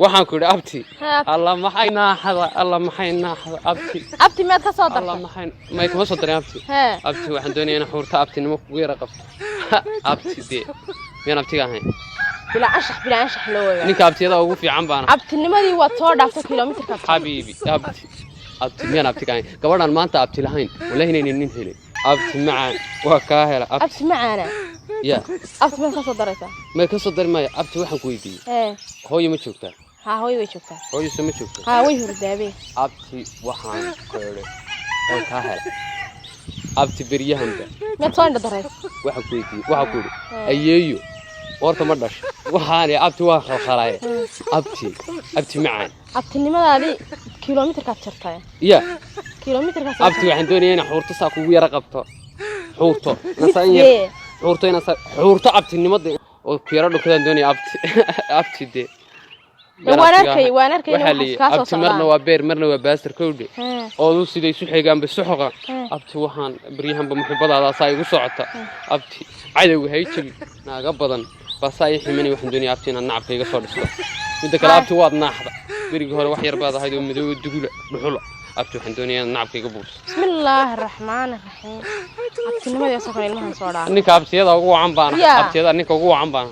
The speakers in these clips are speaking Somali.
Waxaan ku idhi, abti. Haa. Alla maxay naaxada, alla maxay naaxada, abti. Abti, miyaad ka soo Alla dartay? Maxay may kuma soo darin, abti. Hee. Abti, waxaan doonayaa inaan xuurta abtinimo kugu yara qabto, abti. Dee miyaan abtiga ahayn? Bilaa anshax, bilaa anshax loo wadaa. Ninka abtiyada ugu fiican baana. Abtinimadii waad soo dhaaftay kilomitirka. Xabiibi, abti, abti, miyaan abtiga ahayn? Gabadhaan maanta abti lahayn, wallahi inaynan nin helin. Abti macaan, waa kaa hela, abti. Abti macaana. Ya. Abti, miyaad ka soo daraysaa? May, ka soo dari maayo, abti. Waxaan ku weydiiyey, Hee. hooyo ma joogtaa? Haa, hooyo way joogtaa. Hooyo se ma joogtaa? Haa, way hurdaabee. Abti, waxaan ku idhi, waan kaa hela, abti, beryahanba. Miyaad soo indha daraysa? Waxaan ku weydiiyey, waxaan ku idhi, ayeeyo horta ma dhasho? Waxaan abti waa khalkhalaye, abti, abti macaan. Abtinimadaadii kilomitirkaad jartay. Ya. Kilomitirkaas. Abti, waxaan doonayaa inaan xuurto saa kugu yara qabto, xuurto inaan yar Sidee? Xuurto inaan saa xuurto abtinimada oo ku yara dhunkadaan doonaya, abti, abti dee. Dee waan arkay, waan arkay in Waxaa waxaas la yidhi, kaa soo abti, marna socdaan. waa beer, marna waa baastar, kowdhe. Hee. Oodu siday isu xigaanba isu xoqaan. Hee. Abti, waxaan baryahanba muxibadaada saa igu socota, abti, cadowga hay jabi, naaga badan baa saa ii ximanay. Waxaan doonaya, abti, inaad nacabka iga soo dhisto. Midda kale, Haa. abti, waad naaxda. Berigii hore wax yar baad ahayd oo madow oo dugula dhuxula. Abti, waxaan doonaya inaad nacabka iga buurso. Bismillaahi raxmaani raxiim. Abtinimadii asoo kale ilmahan soo dhaaf. Ninka abtiyada ugu wacan baana. Ya. Abtiyada ninka ugu wacan baana.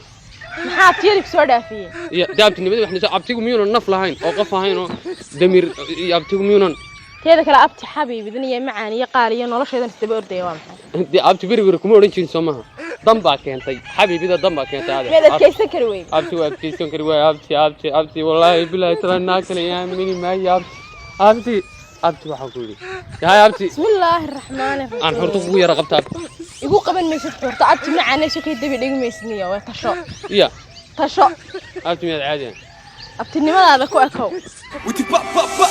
Maxaa abtiyadii ku soo dhaafiyey? Iyo dee abtinimada waxaan, abtigu miyuunan naf lahayn oo qof ahayn oo damiir iyo abtigu miyuunan? Teeda kale, abti, xabiibidin iyo macaan iyo qaal iyo noloshaydan isdaba ordaya waa maxay? Dee abti, berigi hore kuma odhan jirin, soo maaha? Dan baa keentay, xabiibida, dan baa keentay, adeer. Miyaad adkaysan kari weyn? Abti, waa adkaysan kari waaya, abti, abti, abti. Wallaahi bilaahi tala, naa kale aamini maayo, abti, abti, abti. Waxaan ku yidhi yahay, abti. Bismillaahi raxmaani Aan xurto raxiim. kugu yara qabta, abti. Igu qaban maysid xurto, abti macaana. Sukay dabi dhigi maysid niyo, waa tasho. Iya. Tasho. Abti, miyaad caadi ahayn? Abtinimadaada ku ekow. Uti pa pa pa.